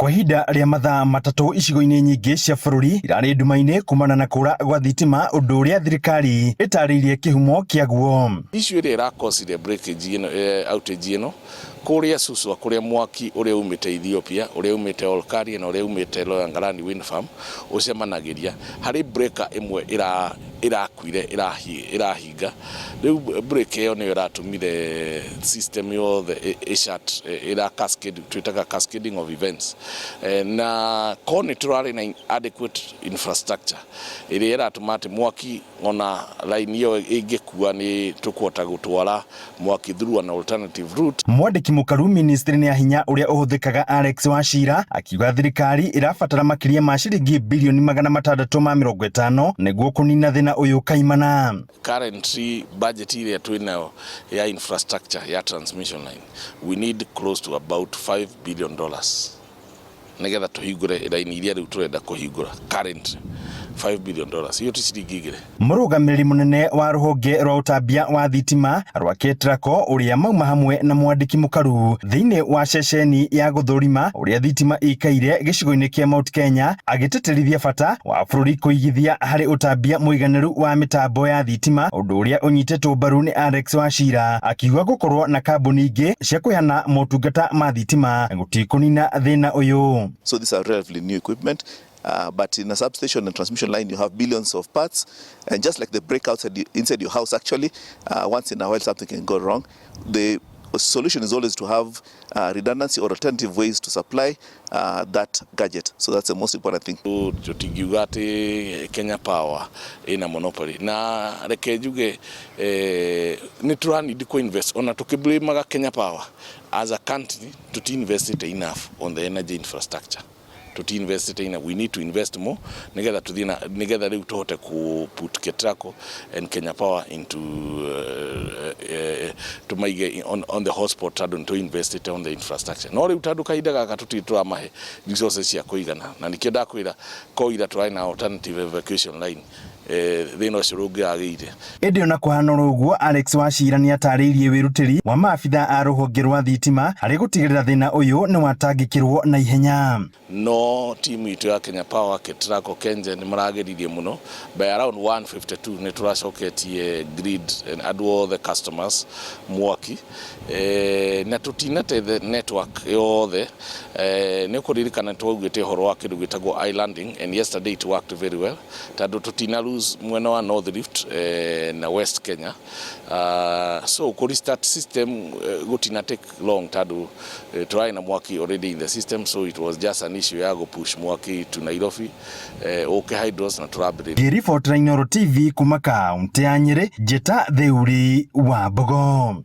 Kwa ihinda rĩa mathaa 3 icigo-inĩ nyingĩ cia bũrũri irarĩ nduma-inĩ kumana na kũra gwa thitima, ũndũ ũrĩa thirikari ĩtarĩirie kĩhumo kĩaguo. Issue ĩrĩa ĩrakosire breakage ĩno, outage ĩno kũrĩa Suswa, kũrĩa mwaki ũrĩa umĩte Ethiopia, ũrĩa umĩte Olkaria na ũrĩa umĩte Loyangalani Wind Farm ũcemanagĩria, harĩ breaker ĩmwe ĩrakuire ĩrahinga. Rĩu breaker ĩyo nĩyo ĩratũmire system yothe ĩ shut, ĩra cascade, twĩtaga cascading of events. Na korwo nĩ tũrarĩ na adequate infrastructure ĩrĩa ĩratũma atĩ mwaki ona line ĩyo ĩngĩkua nĩ tũkũhota gũtwara mwaki through an alternative route. Mwandĩki mũkaru ministry-inĩ ya hinya ũrĩa ũhũthĩkaga Alex Wachira akiuga thirikari ĩrabatara makĩria ma ciringi bilioni 650 nĩguo kũnina thĩna ũyũ kaimana. Currently budget ĩrĩa twĩnayo ya infrastructure ya transmission line, we need close to about $5 billion nigetha tũhingũre raini iria rĩu tũrenda kũhingũra currently. $5 billion, iyo ti ciringi 2. Mũrũgamĩrĩri mũnene wa rũhonge rwa ũtambia wa thitima rwa KETRACO, ũrĩa mauma hamwe na mwandĩki mũkaru thĩinĩ wa ceceni ya gũthũrima ũrĩa thitima ikaire gĩcigo-inĩ kĩa Mount Kenya, agĩtĩtĩrithia bata wa bũrũri kũigithia harĩ ũtambia mũiganĩru wa mĩtambo ya thitima, ũndũ ũrĩa ũnyitĩtwo mbaru nĩ Alex Wachira, akiuga gũkorwo na kambuni ingĩ cia kũheana motungata ma thitima gũtikũnina thĩna ũyũ. So these are relatively new equipment. But in a substation and transmission line, you have billions of parts. And just like the break outside, inside your house, actually, once in a while something can go wrong. The solution is always to have redundancy or alternative ways to supply that gadget. So that's the most important thing. Tũtingiuga atĩ Kenya Power ĩna monopoly, na reke njuge nĩ tũranidi kũ invest. Ona tũkĩblamaga Kenya Power, as a country tuti invested enough on the energy infrastructure. Tuti invested enough. We need to invest more nigetha tuthie na nigetha riu tuhote ku put KETRACO and Kenya Power into tumaige on the hotspot, tondu nĩ invested on the infrastructure. No riu tondu kahinda gaka tutiri turamahe resources cia kuigana, na nikio ndakwira ko ira turari na alternative evacuation line, thĩna ũcio ndũngĩragĩire. Ĩndĩ ona kũhana oro ũguo, Alex Wachira nĩ atarĩirie wĩrutĩri wa maabitha a rũhonge rwa thitima harĩ gũtigĩrĩra thĩna ũyũ nĩ watangĩkĩrwo na ihenya. No timu itũ ya Kenya Power, KETRACO, KenGen nĩ marageririe mũno. By around 1:52 nĩ tũracoketie grid and andũ othe customers mwaki, na tũtinate the network yothe. Nĩ ũkũririkana twaugĩte ũhoro wa kĩndũ gĩtagwo islanding, and yesterday it worked very well tondũ tũtina lose mwena wa North Rift na West Kenya. So kũ restart system gũtina take long tondũ tũrarĩ na mwaki already in the system, so it was just an issue ya gũ push mwaki to Nairobi, ũke hydros na tũrambĩrĩria. Ngĩribotera Inooro TV kuma kaunti ya Nyĩrĩ, Njĩta Theuri wa Mbogo.